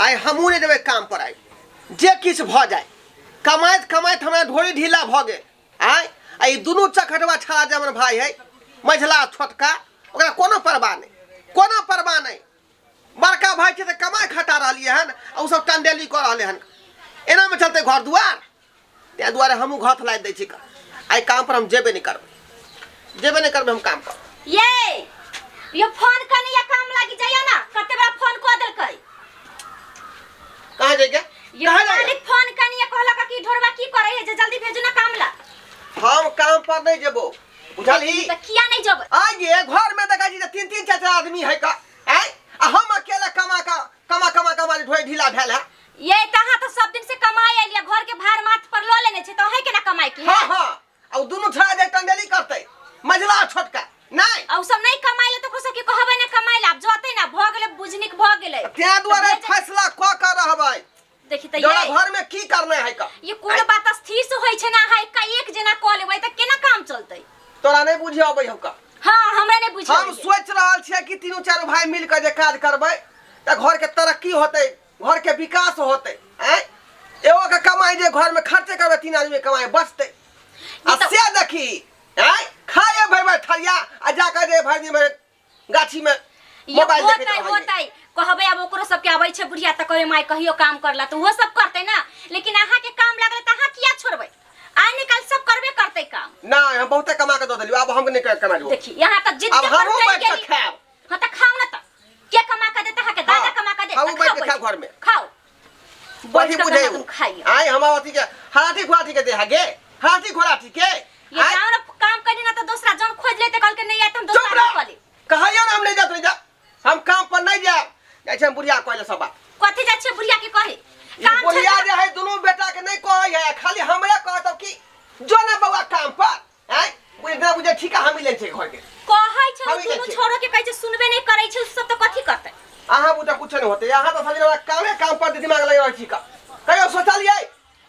आइ हमहूँ नहि देबै काम पर, आइ जे किछु भऽ जाय। कमाइत कमाइत हमरा ढोरी ढीला भऽ गेल। आँय, आ ई दुनू चखटवा छड़ा जे हमर भाय है, मझिला आ छोटका, ओकरा कोनो परवाह नहि, कोनो परवाह नहि। बड़का भाय छै तऽ कमाइ खटा रहलियै हन आ ओ सब टंडेली कऽ रहलै हन। एनामे चलतै घर दुआर? ताहि दुआरे हमहूँ घर लादि दै छी। आइ काम पर हम जेबे नहि करबै, जेबे नहि करबै हम काम पर। ये यो फोन कनी या काम लागी जाइयो ना, कते बड़ा फोन कऽ देलकै। कहाँ जाइके? यो कहाँ जाइके? मालिक फोन कनी या कहलक कि ढोरबा की करे है, जे जल्दी भेजू ना काम ला। हम काम पर नहीं जेबो, बुझलही? त किया नहीं जेबै? आगे घर में देखा छी जे तीन तीन चार चार आदमी है का आय, आ हम अकेला कमा का कमा कमा कमा ढोई ढीला भेल है। ये त अहाँ त सब दिन से कमाई एलियै, घर के भार माथ पर ल लेने छै, त अहें केना कमाई के? हाँ हाँ, आ उ दुनू छड़ा जे टंगेली करतै, मझला आ छोटका नहीं। आ उ सब नहीं कमाई ले त ओकरो सबके कहबै ना कमाई ला? आब जतै ना, भ गेलै बुझनिक भ गेलै। तें दुआरे तऽ फैसला क के रहबै। देखी त जरा ये घर में की करना है का ये कोनो बात स्थिर से होई छै ना, अहाँ एका एक जेना क लेबै त केना काम चलतै? तोरा नहीं बुझे अबै हौ का? हाँ, हमरा नहीं बुझे हम अबैये। सोच रहल छियै कि तीनू चारू भाई मिल के जे काज करबै तऽ घर के तरक्की होतै, घर के विकास होतै। आँय, एगो के कमाई जे घर में खर्चे करबै, तीन आदमी के कमाई बचतै। आ तऽ- से देखी, आँय, खाए भरि भरि थरिया आ जाकर जे भरि दिन भरि गाछी में ये मोबाइल देखैत होतै रहैये। होतै, कहबै आब ओकरो सबके आबै छै बुढ़िया तऽ कहबै माय कहियो काम करला तऽ ओहो सब करतै ना, लेकिन अहाँ के काम लागलै तऽ अहाँ किया छोड़बै? आइ निकाल सब करबे करतै काम। नहीं, हम बहुते कमा के दऽ देलियौ, आब हम नहीं कमा देबो। देखी यहाँ तऽ जिद आब पर हमहूँ चलि बैठ के गेली। खायब। हाँ तऽ खाउ ना, तऽ के कमा के देता अहाँके? दादा हाँ, कमा के दे? हमहूँ तऽ बैठ के खाउ खायब घर में। खाउ। कथी बैठ के बुझै कमा खाइए। आइ हम अथी के हाथी खोराठी के दे गे, हाथी खोराठी के। ये आँय? जाओ ना काम करी ना तऽ दोसरा जन खोज लेते, कहल के नहीं आए तऽ हम चुप दोसरा रह। कऽ लेब। कहलियौ ना हम नहीं जात, नहीं जा, हम काम पर नहीं जायब। जाइ छै हम बुढ़िया कहले सब बात। कथी जाइ छियै बुढ़िया के कहे? ई काम छोड़ि बुढ़िया कऽ- जे है दुनू बेटा के नहीं कहै है, खाली हमरे कहत कि जो ना बौआ काम पर। आँय, बुझ ना बुझे ठीका हम ही लै छै घर के। कहै छै हम ही दुनू जाइ छियै। छोड़ो के कहै छै, सुनबे नहीं करै छै सब, तऽ कथी करतै? अहाँ बुझे कुछ नहीं होते, अहाँ तो समझ कामे काम पर दिमाग लगे रहै छी का। कहियो सोचलियै?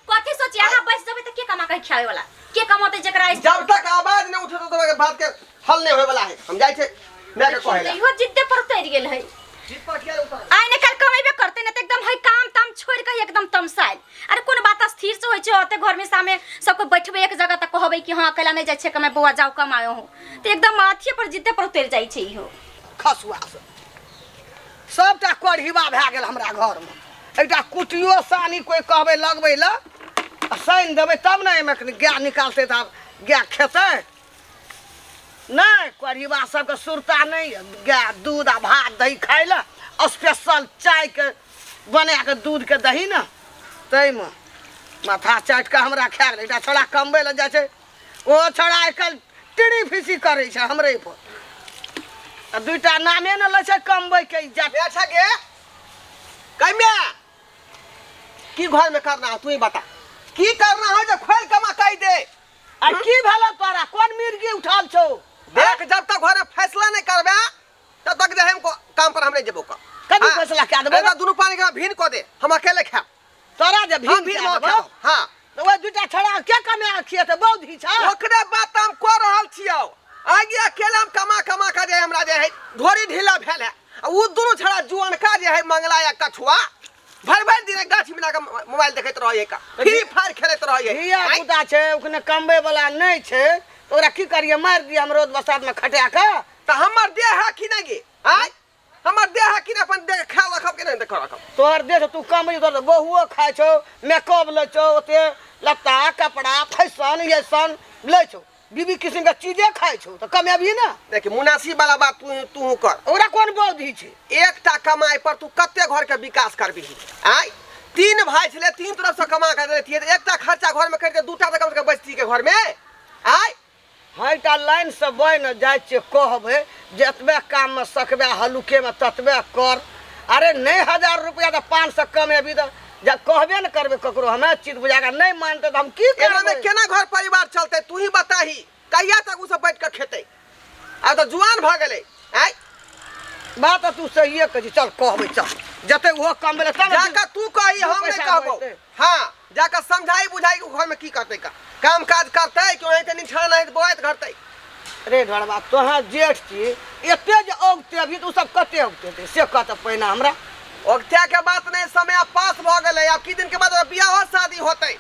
कथी सोची? अहाँ बस जेबै तऽ के कमा के खियावे वाला के कमौतै जेकरा ऐसे- जब तक आवाज नहीं उठे तो बात के हल नहीं होए वाला है। हम जाइ छै मैं के कहै ला। इहो जिद्दे पर उतरि गेल है। जिद पर किया उतर? आइ ने काल्हि कमेबे करतै ने तऽ एकदम है काम ताम छोड़ि कऽ एकदम तमसायल। अरे कोन बात स्थिर से होइ छै? ओते घर में सामने सबके बैठबै एक जगह तऽ कहबै कि हाँ अकेला नहीं जाइ छै कमाय, बौआ जाओ कमायो हो, तऽ एकदम अथिये पर जिद्दे पर उतरि जाइ छै इहो। खसुआ सब सबटा कढ़ीबा भए गेल हमरा घरमे। एकटा कुटियो सानी कोइ कहबै लगबै लए आ सानि देबै तब ने एहिमे कनि गाय निकालतै तऽ आब गाय खेतै नहि। कढ़ीबा सबके सुरता नहि यऽ, गाय दूध आ भात दही खाइ लए स्पेशल चायके बना कऽ दूधके दही ने, ताहिमे माथा चाटि कऽ हमरा खा गेलै। एकटा छौड़ा कमबै लए जाइ छै, ओ छौड़ा आइकाल्हि टिड़ी फीसी करै छै हमरे पर, आ दुइटा नामे ने लै छै कमबैके इज्जत। अच्छा गे कम्या, की घर में करना है तू ही बता, की करना है जे खोल कमा कह दे। आ की भेल तोरा? कोन मिर्गी उठल छौ? देख, जब तक घर में फैसला नहीं करबे तब तक जे हम काम पर हम नहीं जेबो का। कथी हाँ। फैसला कए देबै? एकरा दुनू पानी के भीन कऽ दे, हम अकेले खायब। तोरा जे हम भीन भीन कए भऽ देबौ? खायब। हाँ। तऽ ओहि दूटा छौड़ा के कमा खिएतै? बौधी छ। ओकरे बात हम कऽ रहल छियौ। आगे अकेला हम कमा कमा के जे हमरा जे है ढोरी ढीला भेल है, आ उ दुनू छड़ा जुअनका जे है मंगला या कछुआ भरि भरि दिन गाछी मिला के मोबाइल देखैत रहै का, फ्री फायर खेलैत रहै। धिया पुता छै, ओकने कमबै वाला नहि छै, तऽ ओकरा की करियै? मारि दियै हम रौद बसातमे खटा कऽ? तऽ हमर देह है कि नहि गे? आँय, हमर देह है कि नहि? अपन देह ख्याल रखब कि नहि देख रखब? तोहर देह तू कमबै, तोहर तऽ बहुओ खाइ छौ, मेकअप लै छौ, ओते लत्ता कपड़ा फैशन ये सन लै छौ, बीबी किसिमके चीजे खाइ छौ, तऽ कमेबही ने। देखी, मुनासिब वाला बात तू तू कर। ओकरा कोन बौद्धि छै? एकटा कमाई पर तू कते घर के विकास करबिही? आँय, तीन भाई छलै, तीन तरफ से कमा के देतियै तऽ एकटा खर्चा घर में करिते, दूटा तऽ कम से कम बचती के घर में। आँय। हाँ, एकटा लाइनसँ बहि ने जाइ छियै, कहबै जे एतबे काममे सकबे हल्लुकेमे ततबे कर। अरे नहि 1000 रुपया तऽ 500 कमेबी तऽ जब कहबे ने करबै ककरो, हमे चित बुझा कऽ नहि मानतै तऽ हम की एना में करबै? केना घर परिवार चलतै, तू ही बताही? कहिया तक ओ सब बैठ के खेतै? आब तऽ जुआन भऽ गेलै। आँय। बात तऽ तू सहिए कहै छी, चल कहबै, चल जते ओहो कमबै तब ने। जाकर तू कही, दू हम नहीं पैसा कहबो। होइतै। हाँ, जाकर समझाई बुझाई के घर में की करतै का, काम काज करतै कि ओनाहिते निछान नाहित बौआइत घरतै? रे ढोरबा, तोहाँ जेठ छी, एते जे औगते अभी तऽ ओ सब कते औगते से कह तऽ पहिने हमरा। ओकरा के बात नहीं, समय आब पास भऽ गेलै। आब की दिन के बाद ओकरा बियाहो शादी होतै,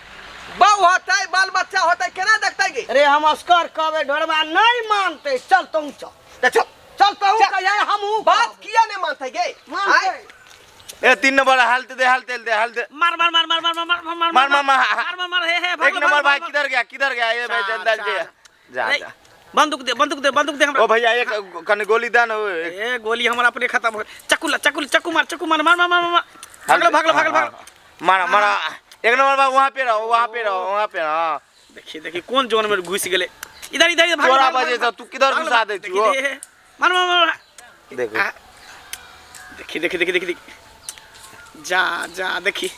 बहू होतै, बाल बच्चा होतै, केना देखतै गे? रे हम असकर कहबै ढोरबा नहीं मानतै, चल तू चल। तऽ चल चल तू चल। कहिया हमहूँ बात किया नहीं मानतै गे? मानतै। आँय? ए 3 नंबर हाल दे, हाल दे, हाल दे। मार मार मार मार मार मार मार मार मार, मार, मार। मार मार मार, हे हे, भाग एक लो, नंबर भाग लो, भाई भाग लो। किधर गया, किधर गया ये भाई? चार, जल्दी चार। जा अरे, जा। बंदूक दे, बंदूक दे, बंदूक दे हमरा। ओ भैया एक कने गोली दा ना ओ, एक। ए गोली हमरा अपने खत्म हो गइल। चक्कू ला, चक्कू, चक्कू मार, चक्कू मार, मार मार मार मार। भागलो भागलो भागलो भागलो। मारा मारा। एक नंबर भाई, वहां पे रहो, वहां पे रहो, वहां पे रहो, हाँ। देखिए देखिए कौन जोन में घुस गेले। इधर इधर इधर, भागलो, तोरा भागलो, बजे भागलो। से तू किधर भागलो, घुसा दे देखिए, तू, ओ? देखिए, मार मार मार। देखो। आ, देखिए देखिए देखिए देखिए देखिए, जा जा देखिए।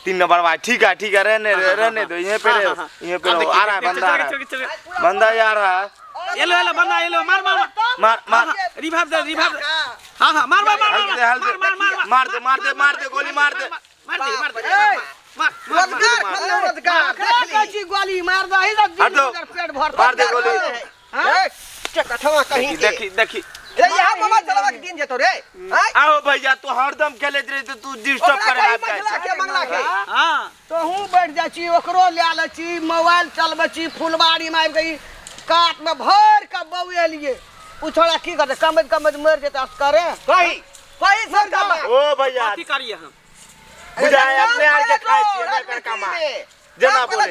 3 नंबर भाई, ठीक है ठीक है, रहने हाँ, हाँ, रहने हाँ, दो, यहीं पे हाँ, रहो, हाँ, हाँ। यहीं पे अब रहो। देखिए, आ रहा है देखिए, बंदा, आ रहा है। चलो, चलो, चलो। बंदा आ रहा है। ये लो, ये लो, बंदा, ये लो, मार, मार, मार। मार, मार। हाँ, हाँ, रिवाइव दे, रिवाइव दे। हाँ, हाँ, मार, मार, मार, हल्के दे, मार, हल्के मार, मार, मार, मार दे, मार दे, मार दे, गोली मार दे। मार दे, मार दे, ए, मार, मार, मार, रोजगार मार। खोलने, रोजगार, ककरा देख ली। कहै छी गोली मार दही तऽ हट दो। दिन पेट भरतै। मार दे गोली। ए, चकठवा कहीं के। देखी देखी। रे यहाँ बाबा चलावा के दिन जेतो रे। आय? आओ भैया, तू हरदम खेलैत रही तो तू डिस्टर्ब ओकरा करे कही आबि जाइ मंगला छै। के, मंगला के। हाँ। तोहूँ बैठ जाइ छी, ओकरो लए लै छी, मोबाइल चलबै छी, फुलबाड़ीमे आबि कऽ ई कातमे भरि कऽ बौएलियै। ओ छोड़ा की करतै? कमैत कमैत मरि जेतै असगरे। कही कही सरकार बात। ओ भैया, कथी करियै हम? बुझाय अपने आर के खाइ छियै, नहि कर कमा। जेना बोले।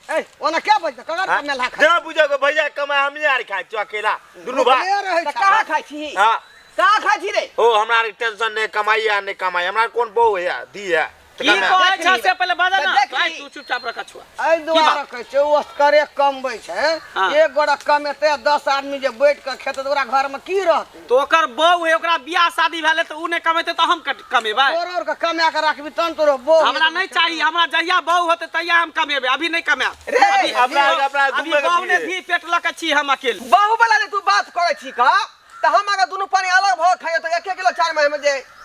ए, ओना क्या बजतै? ककर हाँ? कमेलहा खाइ? जेना बुझे गो भैया कमाय हमनी आर खाइ छियो अकेला दुनू भाई। भुखले रहै छै। कहाँ खाइ छी? हाँ। कहाँ खाइ छी रे? ओ हमरा आर के टेंशन नहीं, कमाई आ नहीं कमाई, हमरा कोन बहू है दी है। की कहै छ से पहिले बजा ना। देख भाई, ली। तू चुपचाप रख छुआ। एहि दुआरे कहै छै ओ असगरे कमबै छै। हाँ। एक गोरा कमेतै, 10 आदमी जे बैठ कऽ खेतै तऽ ओकरा घरमे की रहतै? तो ओकर बहू है, ओकरा बियाह शादी भेलै तऽ उ नहि कमेतै तऽ हम कमेबै? तोरो आरके कमा कऽ राखबी तहन तोरो बहू। हमरा नहीं चाहिए, हमरा जहिया बहू होते तहिया हम कमेबै, अभी नहीं कमाएब। रे, अभी अपना अपना अभी घूमे के बहू ने फिरे। भी पेट लऽ के छी हम अकेले। बहू वाला जे तू बात करै छी का, तऽ हम अगर दुनू पानी अलग भऽ खाइयो तऽ 1 किलो 4 महीना में जे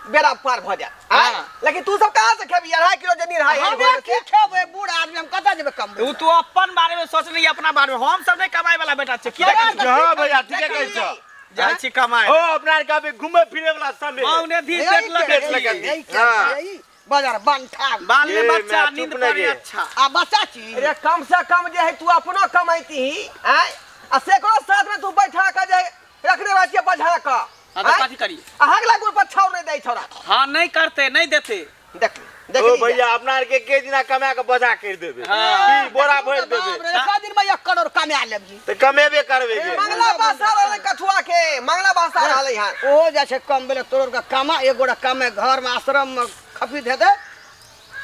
बेड़ा पार भऽ जायत। आँय? हाँ। लेकिन तू सब कहाँ से खेबी? 2.5 किलो जे निरहाइ है हमे भोरे की से। खेबै? बूढ़ आदमी हम कतऽ जेबै कमबै? उ तू अपन बारे में सोच नहीं, अपना बारे में। हम सब नहीं कमाए वाला बेटा छी। की देखै छी? हाँ भैया, ठीके कहै छौ। जाइ छी कमाए। ओ अपना आर के अभी घूमे फिरे वाला समय। बहू ने भी पेट लऽ के पेट लऽ के छी। यही हाँ। यही बाजार बनठा। बाल ये में बच्चा मैं नींद चुप नहीं पड़ी गे। अच्छा। आ बच्चा छी। अरे कम से कम जे है तू अपनो कमैती, आँय? आ सेकरो साथ में तू बैठा के जे रखने रहै छियै बझा कऽ। हाँ, तऽ आँय? कथी करियै? आ हगला गुड़ पर छाउर नहीं दै छौड़ा। हाँ, नहीं करते, नहीं देते। देख देख ओ ली। भैया, अपना आर के के दिना कमा के बजा कर देबे। हाँ। की बोरा भरि बाप देबे। रे, एक दिन में 1 करोड़ कमा लेबही। तऽ कमेबे करबे गे। मंगला भाषा रहलै कछुआ के, मंगला भाषा रहलै हन। ओहो जाइ छै कमबै लए, तोरो के कमा, एक गोरा कमे घर में आश्रम में खपी दे दे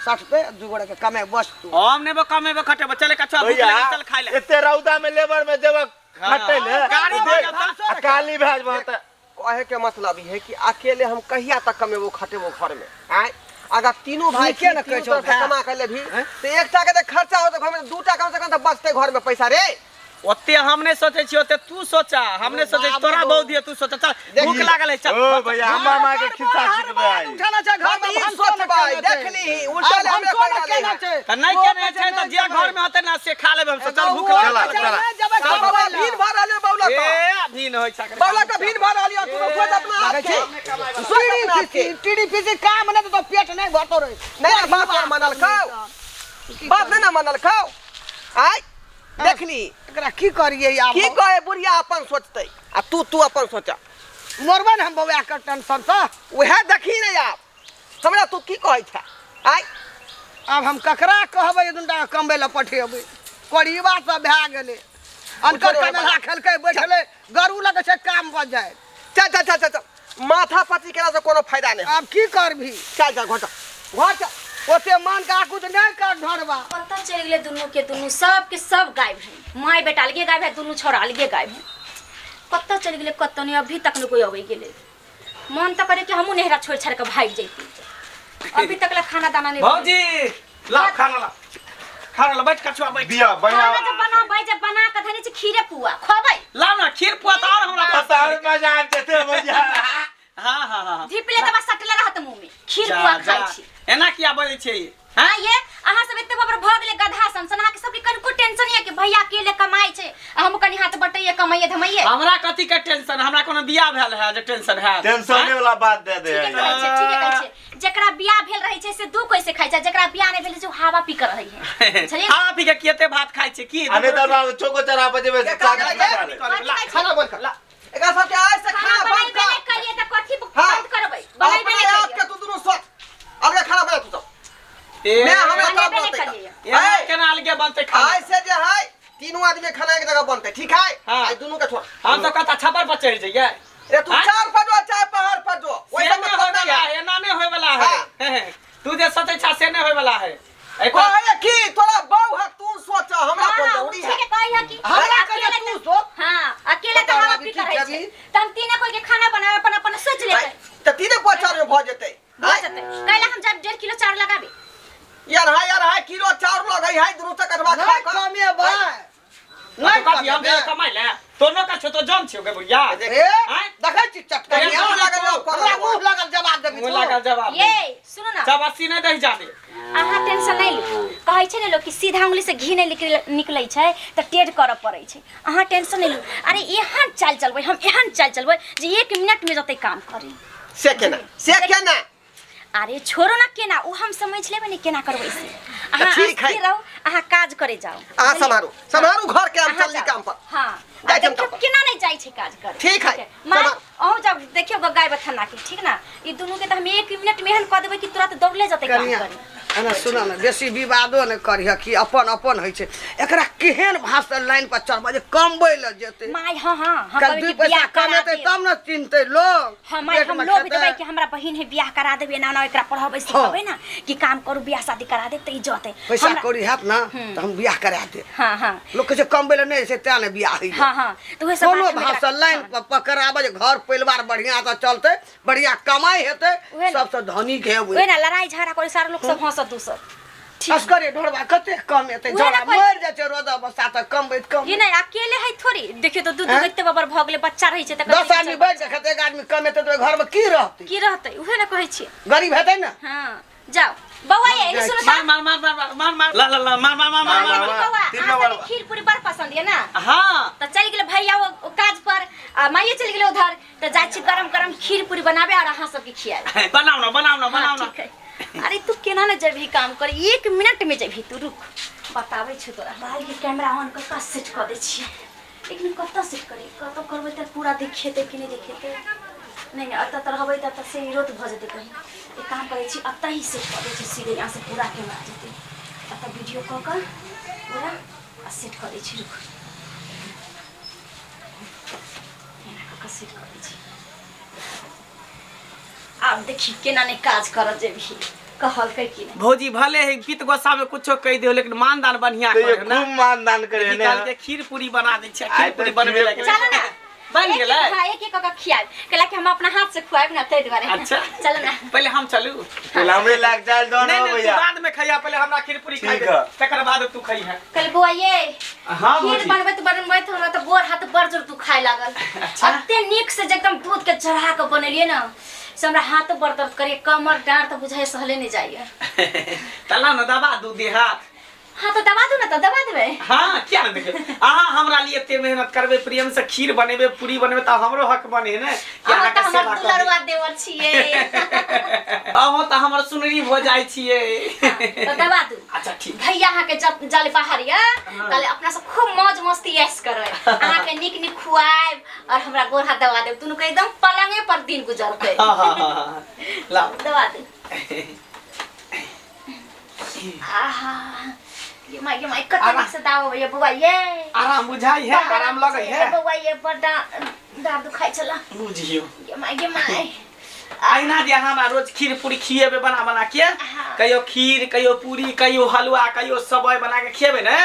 सटते, 2 गोरा के कमे बस तू। हम नहीं कमेबे खटेबे, चले कछुआ भूख भैया, लागल, चल खाइ ले। एते रौदा में लेबर में जेबक खटै ले। गाड़ी देख, भऽ जाता। आ काली भए जेबह तऽ। कहे के मतलब ई है कि अकेले हम कहिया तक कमेबो खटेबो घर में? आँय? अगर तीनों भाई नीके ने तीनों कहै छौ तरफ से भाय। कमा के लेबही तऽ एकटा के जे खर्चा होतै घर में, 2टा कम से कम तऽ बचतै घर में पैसा रे। ओते हम नहीं सोचे छी, ओते तू सोचा, हम नहीं सोचे, तोरा बहु दिए तू सोचा। चल, भूख लागल है, चल। ओ भैया, हमरा माँ के खिस्सा सिखबै आई। उठाना छै घर में, हम ई भनसो ने सोचबै, केना छै। देख लीही, उल्टा आ, ले हमरे भनसो ने कहि रहलै केना हन। छै। तऽ नहि ओ केने कहै छै तऽ नहि जे जेबै। घर में होतै ना से खा लेबै हम सब। चल, भूख ओ लागल चला, है। चला। नहि जेबै चल कमबै बाबा, लए। भीड़ भऽ रहल है बौला ए, के। अभी नहि होइ छै। बौला के भीड़ भऽ रहल है, तू तो सोच अपना आप लगै के। छै। सोच अपना आप के। टीडी टीडी फीसी काम नहि तऽ पेट नहि भरतो रहै। नहीं ना, बात नहीं मानल खाओ, बात नहीं ना मानल खाओ। आय देख ली। एकरा की करियै आब? की कहे बुढ़िया अपन सोचतै आ तू तू अपन सोच। मरबै ने हम बौआ के टेंशन सँ। उएह देखी ने आब हमरा तू की कहै छ। आय आब हम ककरा कहबै जे दुनू टाका कमबै लए पठेबै? करीबा सब भए गेलै। अनकर उठो रे कमेला बाबा। खेलकै बैठलै, गरू लगै छै काम पर जाय। चल चल चल चल चल, माथा पची केला से कोनो फायदा नहीं। आब की करबही? चल चल, घर चल, घर चल। ओते मान के आकू तऽ नहि कर ढोरबा। कतऽ चलि गेलै दुनू के दुनू? सबके सब गायब है। माय बेटा अलगे गायब है, दुनू छोरा अलगे गायब है। कतऽ चलि गेलै कतऽ नहि, अभी तक नहि कोई अबै गेलै। मन तऽ करे कि हमहूँ नेहरा छोड़ि छाड़ि कऽ भागि जैती। अभी तक ला खाना दाना नहीं। भौजी, लाओ खाना, ला खाना, ला बैठ कछुआ बैठ। दिया बढ़िया। खाना जब बनाबै, जब बना कऽ धने छी खीरे पुआ खुआबै। लाओ ना खीर पुआ तऽ और हमरा तऽ और मजा आबि जेतै भैया। हाँ हाँ हाँ। धिपले तऽ बस सटले रहत मुँह में, खीर जा, पुआ जा। खाइ छी। एना किया बजै छै? हाँ ये अहाँ सब एते बबर भऽ गेलै गधा सन सन, अहाँके सबके कनिको टेंशन यऽ कि भैया अकेले कमाइ छै आ हम कनि हाथ बटैये कमाइये धमाइये। हमरा कथी के टेंशन, हमरा कोनो बियाह भेल है जे टेंशन है? टेंशन वाला बात दे दे। ठीके कहै छै, ठीके कहै छै। जेकरा बियाह भेल रहै छै से दू कोइ से खाइ छै, जेकरा बियाह नहि भेल छै से ओ हवा पी के रहै है, बुझलियै? हवा पी के केते भात खाइ छै की? अने दरबार चौको चढ़ा पर जेबै, के का चाकू गेलै? खा ले। कथी खाइ छै? खाना बंद कर। एकरा सबके आइ से खाना खाना बंद बनेबे कर। नहि करियै तऽ कथी हाँ। बंद करबै? बनेबे अपने नहि आप करियै। के तू दुनू सोच, अलगे खाना बना तू सब। ए, मैं हमरा तरफ बनेबे नहि बनतै। करियै। एना ए, केना अलगे बनतै खाना? आइ से जे है तीनों आदमी खाना एक जगह बनतै, ठीक है? हाँ। आइ दुनू के छोड़। हम तो कहता छप्पर पर चढ़ जइयै। रे तू हाँ? चार पर जो चाहे पहाड़ पर जो, से वैसा नहि मतलब होय नहीं वाला है। है, एना नहि होय वाला है। हाँ। तू जे सोचै छा से नहि होय वाला है। एको कहे की तोरा बहू है, तू सोच, हमरा हाँ, कोन हाँ, जरूरी है? ठीके कहै है कि हमरा अकेले कहे तू सोच। हाँ, अकेले तऽ बताओ हवा अभी पी की के रहै छै। करबी? तऽ हम तीने कोइ के खाना बनाबै, अपन अपन सोच लेबै। तऽ तीने कोइ चाउर में भऽ जेतै। भऽ जेतै। कैला हम जब 1.5 किलो चाउर लगाबी? यार हाय, यार हाय किलो चाउर लगै है, दुनू से कटवा खा नहि कऽ। कमेबै, नहि कथी हम कमेबै। कमाइ ले तोनो का छो तो जन छियो गे बुढ़िया। ए, आँय? देखै छी चटकनिया। मुँह लागल जवाब करऽ हमरा लगल। मुँह लागल जवाब देबी मुँह तू। लागल जवाब दे। ये सुनो ना, चबासी नहि दही जादे। अहाँ टेंशन नहि लिउ। कहै छै ने लोक कि सीधा उंगली से घी नहि निकलै छै तऽ टेढ़ करऽ पड़ै छै। अहाँ टेंशन नहि लिउ। अरे एहन चालि चलबै हम, एहन चालि चलबै जे 1 मिनट में जतै काम करी। से केना, से केना? अरे छोड़ो ना केना, ओ हम समझ लेबै ने केना करबै से। अहाँ ठीक है। अस्थिर रहू, अहाँ काज करे जाओ। अहाँ सम्हारू, सम्हारू घर के, हम अहाँ चलली जाउ। काम पर। हाँ, जाइ छी हम देखियौ काम पर। केना नहि जाइ छै काज करे। ठीक है, माय, सम्हारू। अहूँ जाउ देखियौ गाय बथाना के, ठीक ना? ई दुनू के तऽ हम 1 मिनट में एहन कऽ देबै कि तुरंत दौड़ले जेतै काम कनिया, करे। एना सुन ने, बेसी विवादो नहि करिह कि अपन अपन होइ छै। एकरा केहन भाषा लाइन पर चढ़बै जे कमबै लए जेतै? माय, हाँ, हाँ, हम कल कहबै 2 कि पैसा बियाह करा कमेतै देब। तब ने चिन्हतै लोग। हाँ माय, पेट हम में लोभ खेतै। देबै कि हमरा बहिन है, बियाह करा देबै, एना ओना एकरा पढ़ाबै सिखाबै ना कि काम करू, बियाह शादी करा देब तऽ ई जतै। पैसा हमरा- कौड़ी हैत ना तऽ हम बियाह करा देब। हाँ, हाँ। लोक कहै छै कमबै लए नहि छै तें ने बियाह होइए। हाँ, हाँ, तऽ उहे सब कोनो बात हम एकरा- भाषा लाइन हाँ। पर पकड़ाबै जे घर परिवार बढ़िया से चलतै, बढ़िया कमाई हेतै, उहे ना। सबसँ धनिक हेबै। उहे ना लड़ाई झगड़ा करे सारा लोग सब हंसत दूसर। ठीक। असगरे ढोरबा कते कमेतै? उहे ना झोरा कहै- मरि जाइ छै रौदा बसात कमबैत कम। ई नहि अकेले है थोड़ी, देखियौ तऽ दू दू हैं? एते बबर भऽ गेलै, बच्चा रहै छै तऽ 10 आदमी बैठ के खेतै, एक आदमी कमेतै तऽ ओहि घरमे की रहतै? की रहतै, उहे ने कहै छियै। गरीब हेतै ने। हाँ जाओ बौआ, ये जाइ सुनो। मार मार मार मार मार मार ला ला ला मार मार मार मार मार। बौआ, तीन अहाँ नंबर। सबके खीर पूरी बड़ पसंद ये ना? हाँ। तऽ चलि गेलै भैया ओ काज पर आ माइयो चलि गेलै उधर, तऽ जाइ छी गरम गरम खीर पूरी बनाबे और अहाँ सबके खियाबे। बनाओ ना, बनाओ ना, हाँ, बनाओ ना। ठीक है। अरे तू केना ने जेबही काम करे, 1 मिनट में जेबही तू, रुक बताबै छी तोरा। मोबाइल के कैमरा ऑन कऽ कऽ सेट कऽ दै छियै, लेकिन कतऽ सेट करी, कतऽ करबै तऽ पूरा देखेतै कि नहि देखेतै? नहि नहि, एतऽ तऽ रहबै तऽ एतऽ से इरोत भऽ जेतै कहीं। एक काम करै छी, एतऽ ही सेट कऽ दै छी, सीधे यहाँ से पूरा कैमरा जेतै। एतऽ वीडियो कऽ कऽ पूरा आ सेट कऽ दै छी, रुक एना कऽ कऽ सेट कऽ दै छी। आब देखी केना नहि काज करऽ जेबही, कहलकै कि नहि। भौजी भले है पित गोसा में कुछो कह दियो, लेकिन मानदान बढ़िया तैयो करे ना। खूब मानदान करे देखी ने। काल के खीर पूरी बना दै छै, आइ खीर तऽ पूरी बनबे खीरे लगे। चलो ना, बन एक- गेलै? हाँ, एक एक कऽ खियाब, कैला कि हम अपना हाथ से खुआब ना ताहि दुआरे। अच्छा। चलो ना, पहले हम चलू। पहले हमरे लाग जाय दो नहीं ना नहीं, तू भैया। बाद में खइया, पहले हमरा खीर पूरी खाइ ठीक दे, है। तकर बाद तू खइहा। कल बौआ ये हाँ, खीर भौजी। बनबैत बनबैत हमरा तऽ गोर हाथ बड़ जोर दुखाय लागल। अच्छा। एते नीक से जे एकदम दूध के चढ़ा के बनेलियै ना से हमरा हाथो बड़ दर्द करे, कमर डाँड़ तऽ बुझाइ सहले नहि जाइए। तला ना दबा दू दे हाथ। हाँ तऽ दबा दू ना, तऽ दबा देबै। हाँ क्या ने देखियौ, अहाँ हमरा लिए एते मेहनत करबै, प्रेम से खीर बनेबै, पूरी बनेबै, तऽ हमरो हक बने ने कि अहाँ अहाँके तऽ हमर सेवा करी। दुलरुआ देवर छियै। अहूँ तऽ हमर सुनरी भऽ जाइ छियै। तऽ दबा दू। अच्छा ठीक। भैया अहाँके जब जाले बाहर ये ताले अपना सब खूब मौज मस्ती ऐश करबै, अहाँके नीक नीक खुआएब और हमरा गोर हाथ दबा देब, दुनू के एकदम पलंगे पर दिन गुजरतै। हाँ हाँ हाँ हाँ, लाओ दबा दू। आहा ये माय, ये माय, कते नीक से दाबो ये बौआ ये। आराम बुझाइ है, आराम लगै है बौआ ये, बड़ डाँड़ दुखाइ छला। बुझियौ। ये माय, ये माय। अहिना जे अहाँ हमरा रोज खीर पूरी खिएबै बना बना के, हाँ। कहियो खीर, कहियो पूरी, कहियो हलुआ, कहियो सबई बना के खिएबै ने,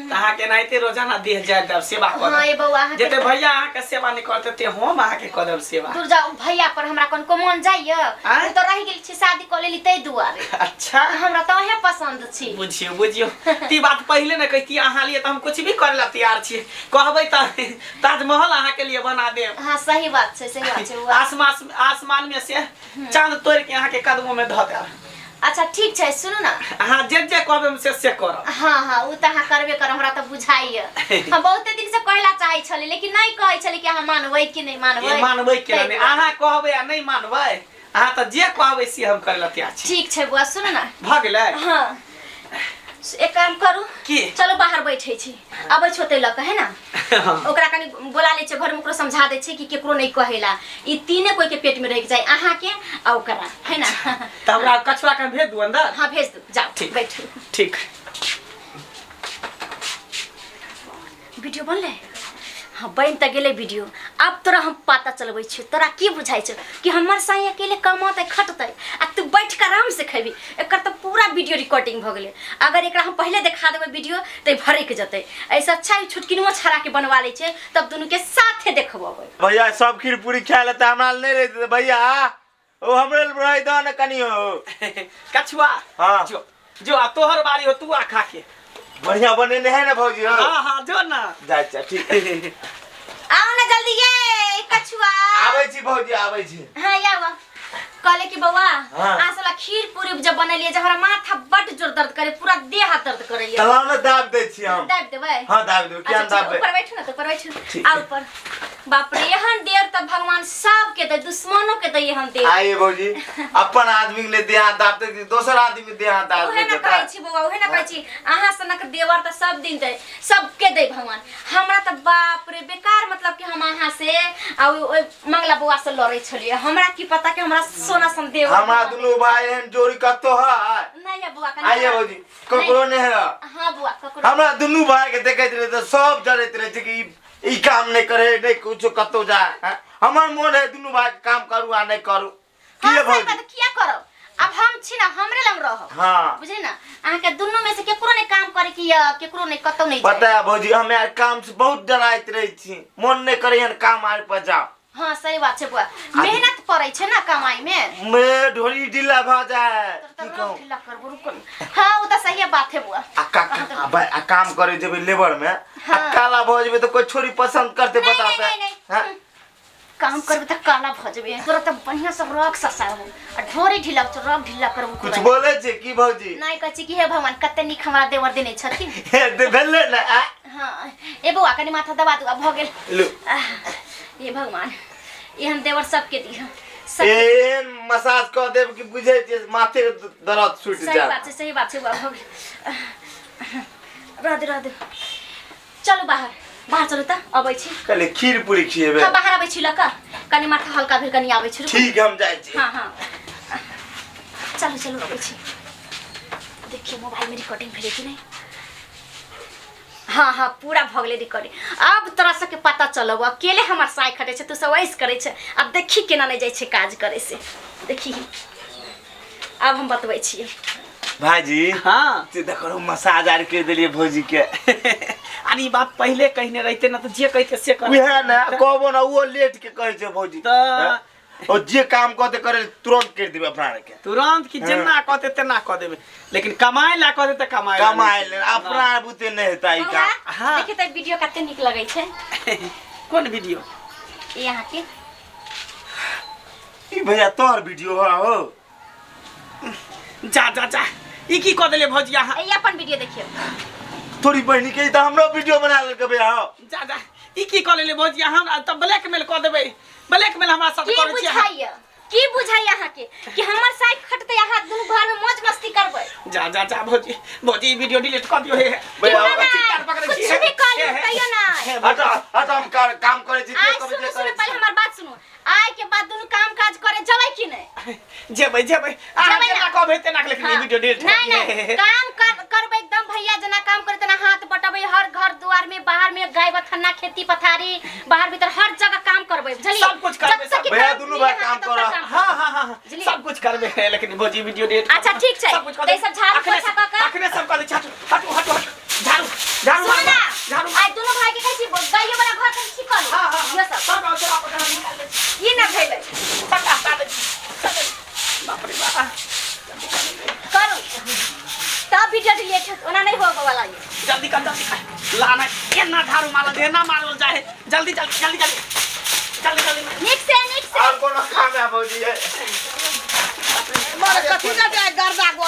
तऽ अहाँके एनाहिते रोजाना देह जाय देब सेवा कऽ हाँ ये देब। बौआ, अहाँके जते भैया अहाँके सेवा नहि करतै ते हम अहाँके कऽ देब सेवा। दूर जाउ, भैया पर हमरा कनको मन जाइए? आँय? हम तऽ रहि गेल छी, शादी कऽ लेली ताहि दुआरे। अच्छा। हमरा तऽ अहें पसंद छी। बुझियौ बुझियौ, ती बात पहिले ने कहिती, अहाँ लिए तऽ हम कुछ भी करे ला तैयार छी। कहबै तऽ ताजमहल अहाँके लिए बना देब। हाँ सही बात छै, सही बात छै बौआ। आसमान आसमान में से चांद तोड़ के अहाँके कदमों में धऽ देब। अच्छा ठीक छै सुनू ना अहाँ जे जे कहबै हम से से करब हाँ हाँ उ तऽ अहाँ करबे करब हमरा तऽ बुझाइए हम बहुते दिन से कहला चाहै छली लेकिन नहीं कहै छली कि अहाँ मानबै कि नहीं मानबै ई मानबै कि ताहि नहि दुआरे। अहाँ कहबै आ नहि मानबै अहाँ तऽ जे कहबै से हम करै लए तैयार छी ठीक छै बौआ सुनू ना भऽ गेलै हाँ एक काम करू की? चलो बाहर बैठे छी अबै छो तै लऽ कऽ है ना ओकरा कनि बोला लै छै घरमे ओकरो समझा दै छै कि केकरो नहि कहेला ई तीने कोई के पेट में रहि जाए अहाँ के आ ओकरा है ना तऽ हमरा कछुआ के भेज दू अंदर हाँ भेज दू जाओ ठीक। बैठू ठीक वीडियो बनलै हाँ बनि तऽ गेलै वीडियो आब तोरा हम पता चलबै छियौ तोरा की बुझाइ छौ कि हमर साई अकेले कमतै खटतै आ तू बैठ कऽ आराम से खेबी एकर तऽ पूरा वीडियो रिकॉर्डिंग भऽ गेलै अगर एकरा हम पहिले देखा देबै वीडियो तऽ ई भड़कि जेतै एहिसँ अच्छा ई छोटकिनुओ छड़ाके बनवा लै छै तब दुनूके साथे देखबबै भैया सब खीर पूरी खाय लेते हमरा लए नहीं रहते भैया ओ हमरे लए रह दो ना कनी हो कछुआ हाँ। जो जो आ तोहर बारी हो तू आ खा के बढ़िया बनेने है ना भौजी हो हाँ हाँ जो ना जा जा ठीक आओ ना जल्दी ये कछुआ आबै छी भौजी आबै छी हाँ आवा कहले कि बौआ हाँ। अहाँ सब खीर पूरी जब बनेलियै जे हमरा माथा बड्ड जोर दर्द करे पूरा देह हाथ दर्द करैया तलाब में दाब दै छी हम दाबि देबै हाँ दाबि देबै किया अच्छा, ने ठीक, दाबबै ऊपर बैठू ना तो ऊपर बैठू ठीक। आ ऊपर बाप रे एहन देर तऽ भगवान सबके दे दुश्मनो के दे एहन देर आइए भौजी अपन आदमी के लिए देह हाथ दाबते कि दोसर आदमी के देह हाथ दाब उहे ना देतै कहै छी बौआ उहे ना कहै छी अहाँ सनक देवर तऽ सब दिन दे सबके दे भगवान हमरा तऽ बाप रे बेकार मतलब कि हम अहाँ से आ ओहि मंगला बौआ से लड़ै छलियै हमरा की पता कि हमरा सोना सन देवर हमरा दुनू भाई एहन जोड़ी कतौ है नहीं है बौआ कनि आइए भौजी ककरो नहीं है हाँ बौआ ककरो हमरा दुनू भाई के देखैत रहे तऽ सब जरैत रहे छै कि ई ई काम नहीं करे नहीं कुछ कतौ जा हैं? हमर मोन है दुनू भाई के काम करू आ नहीं करू हाँ की सही भौजी बात किया करब अब हम छी ना हमरे लंग रहब हाँ बुझली ना अहाँ के दुनू में से केकरो नहीं काम करे की या केकरो नहीं कतौ नहीं जाए। पता है भौजी हम यार काम से बहुत डराइत रहे छी मन नहीं करे हन काम आर पर जाओ हाँ सही बात छै बुआ मेहनत पड़ै छै ना कमाई में मैं ढोरी ढीला भ जाए तोर की तऽ कहूं रंग ढीला करबो रुको न। हाँ वो तऽ सही बात है बुआ आ का आ भाई आ काम करे जेबै लेबर में आ हाँ। काला भ जेबै तऽ कोई छोरी पसंद करते नहीं, बताते नहीं, नहीं, हैं? नहीं। काम करबे तऽ काला भऽ जेबै तोरा तऽ बढ़िया से रग ससारबो आ ढोरी ढीला छौ रग ढीला करबो कुछ बोले छै की भौजी नहीं कहै छी कि हे भगवान कते नीक हमरा देवर देने छथिन हे दे भेलै ने आ हाँ ए बौआ कनि माथा दबा दू आब भऽ गेल लू आह, हे भगवान एहन देवर सबके दिह सब एहन मसाज कऽ देब कि बुझै छियै माथे के दर्द छूटि सही जायत बात छै सही बात छै बौआ भऽ गेल रह दे रह दे चलू बाहर बाहर चलू तऽ अबै छी कहले खीर पूरी खिएबै हाँ बाहर अबै छी लऽ कऽ कनि माथा हल्का भेल कनि आबै छी रुकू। ठीक हम जाइ छी हाँ हाँ चलू चलू अबै छी देखियौ मोबाइलमे रिकॉर्डिंग भेलै कि नहि हाँ हाँ पूरा भऽ गेलै रिकॉर्डिंग आब तोरा सबके पता चलब अकेले हमर साय खटै छै तू सब ऐस करै छै आब देखी केना नहि जाइ छै काज करै से देखी आब हम बतबै छियै भाईजी हाँ से देखो मसाज आर कर देलिए भौजी के अरे ई बात पहले कहने रहते ना तो जे कहते से कर उहे ना कहबो ना वो लेट के कहै छै भौजी तऽ और जे काम कहते करे तुरंत कर देबे अपना आर के तुरंत कि जेना कहते तेना कह देबे लेकिन कमाए ला कहते तऽ कमाए ला कमाए नहि। ले अपना आर बुते नहीं हेता ई बौआ, काम हाँ। देखिए तऽ वीडियो कते नीक लगै छै कोन वीडियो ई अहाँके ई भैया तोहर वीडियो हो हो जा जा जा ई की कऽ देले भौजी अहाँ ई अपन वीडियो देखियौ थोड़ी बहनी के ई तऽ हमरो वीडियो बना लेलकै भैया हो जा जा ई की कऽ लेले भौजी अहाँ हमरा तऽ ब्लैकमेल कऽ देबै ब्लैकमेल हमरा साथ की करै छी अहाँ। बुझाइया की बुझाइया अहाँके कि हमर साइड खटतै अहाँ दुनू घर में मौज मस्ती करबै जा जा जा भौजी भौजी ई वीडियो डिलीट कऽ दियौ हे भैया, ना, ना, चित्कार पकड़ै छी, कुछ हे, भी कऽ लियौ हे, हे। तैयो नहि हे, हट हट हम काम करै छी जे आइ करै सुनू जे सुनू करै पहिले हमर बात सुनू आइ के बाद दुनू काम काज करे जबै कि नहि जेबै जेबै अहाँ जेबै ना। जेना कहबै तेना के लेकिन ई हाँ। वीडियो डिलीट नहीं नहीं काम कर करबै एकदम भैया जेना काम करे तेना हाथ बटबै हर घर दुआर में बाहर में गाय बथन्ना खेती पथारी बाहर भीतर हर जगह काम करबै बुझलियै सब कुछ करबै, जब तक कि भैया, काम दुनू भाई मिले काम अहाँके, तब करऽ। तक काम हाँ हाँ हाँ बुझलियै? सब कुछ करबै लेकिन भौजी वीडियो डिलीट अच्छा, ठीक छै। सब कुछ तऽ ई सब झाड़ू पोछा कऽ कऽ- अखने सब कऽ दै छी हटू हटू हटू हटू झाड़ू झाड़ू सुनू मारू, ना झाड़ू आइ दुनू भाई के कहै छी गाइयो वाला घर कनि ठीक करू हाँ हाँ इहो सब सब गाँव चला पकड़ निकाल दै छी ई ना भेलै सबटा हटा दै छी बाप रे बाप करू तब वीडियो डिलीट होत ओना नहीं होबे वाला ये जल्दी कर जल्दी कर लाना एना झाड़ू मारल जे एना मारल जाए जल्दी जल्दी जल्दी जल्दी जल्दी जल्दी नीक से नीक से आब कोनो काम है भौजी मारे कथी दे दे गर्दा गो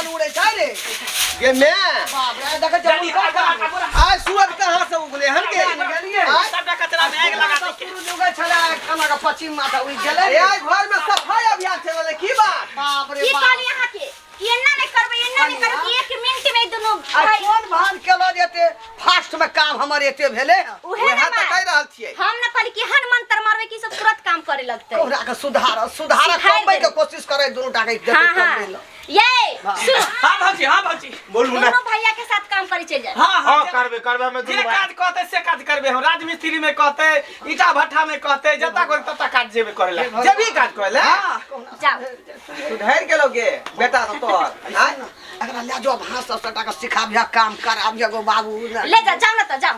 गे मैं बाप रे देखै छियै जल्दी हुनकर आगू काम। आगू आइ सूरज कहाँ से उगले हन के गेलियै। आइ सबटा कचरा में आगि लगा दै के सूरज उगै छलै खाना के पश्चिम माथा उगि गेलै अरे आइ घर में सफाई अभियान चल रहलै की बात बाप रे की बाप कहली अहाँ के कि एना नहीं करबै एना नहीं करबै कि एक मिनट में ई दुनू आ भाई कोन भान केलो जे एते फास्ट में काम हमर एते भेलै हँ? उहे उएह ना तऽ कहि माय रहल छियै हम ना कहली कि हन मंत्र मारबै कि सब तुरंत काम करे लगतै कोहरा के सुधार सुधार सुधारि कमबै के देबै। कोशिश करे दुनू टा के जते हाँ हाँ कमबै ल ये सुन हाँ भौजी हाँ भौजी बोलू ना दोनों भैया के साथ काम करे चल जाए हाँ हाँ हाँ करबे करबे हमे जे दुनू भाई काज कहते से काज करबे हम राजमिस्त्री में कहते ईटा भट्ठा में कहते जता करे तता काज जेबे करेला जे भी काज करे हाँ जाओ सुधरि गेलो गे बेटा तो तोहर आँय? एकरा ले जो भास सब सबटा के सिखाबिह काम कराबिह गो बाबू ने। ले जा जाओ ना तो जाओ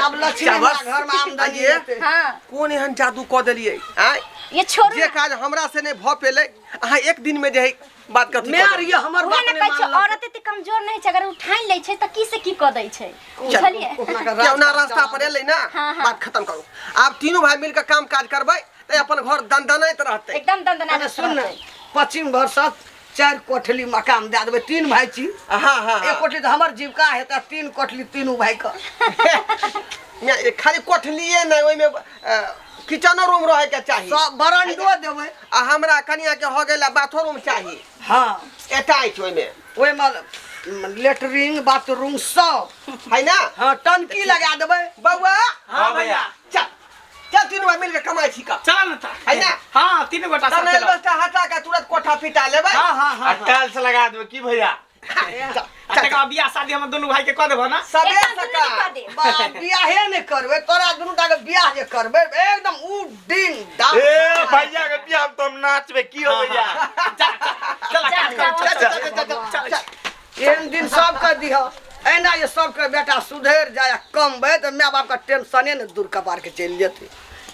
आब लक्ष्मी हमरा शाबाश। घर में आमदनी आइए। हेतै। हाँ कोन एहन जादू कऽ देलियै आँय ये छोड़ू जे ना। काज हमरा से नहि भऽ पेलै अहाँ एक दिन में जे है बात कथी मैं आर ये हमर उहे बात ना नहि कहै छै मानलक। औरत एते कमजोर नहीं छै अगर उठाइन लै छै तऽ की से की कऽ दै छै बुझलियै कोहुना के केहुना रास्ता पर एलै ना हाँ, हाँ। बात खत्म करू आब तीनू भाई मिलके काम काज करबै तऽ अपन घर दनदनाइत रहतै एकदम दंदना अरे सुन ने पश्चिम भरसक चारि कोठली मकान दए देबै तीन भाई छी हाँ हाँ एक कोठली तऽ हमर जीविका हेतै तीन कोठली तीनू भाई के हाँ। खाली कोठलिए नहि ओहिमे किचनो रूम रहै के चाही सब बरंडो देबै आ हमरा कनिया के हो गेल बाथरूम चाही हाँ अटैच ओहिमे ओहिमे लेटरिन बाथरूम सब है ना हाँ टंकी लगा देबै बउआ हाँ भैया चल चल तीनू भाई मिलके कमाइ छी कब चल ना त है ना हाँ तीन गोटा तब साथ चलब। व्यवस्था हटा के तुरंत कोठा फिटा लेबै हाँ हाँ आ हाँ टाइल्स लगा देबै की भैया चल, आ तकर बाद बियाह शादी हम दुनू भाई के कऽ देबो ना सबे एकदम दुनू सका के कऽ देब। बा बियाहे नहि करबै तोरा दुनू टा के बियाह जे करबै एकदम उ दिन डाल ए भैया के बियाह में तो हम नाचबे की हो भैया चल चल जा, काज कर जा, चल चल चल चल चल एहन दिन सबके दिह एना जे सबके बेटा सुधरि जाय आ कमबै तऽ माय बापके टेंशने ने दूर कपारके चलि जेतै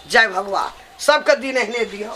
जय भगवान सबके दिन एहने दिह।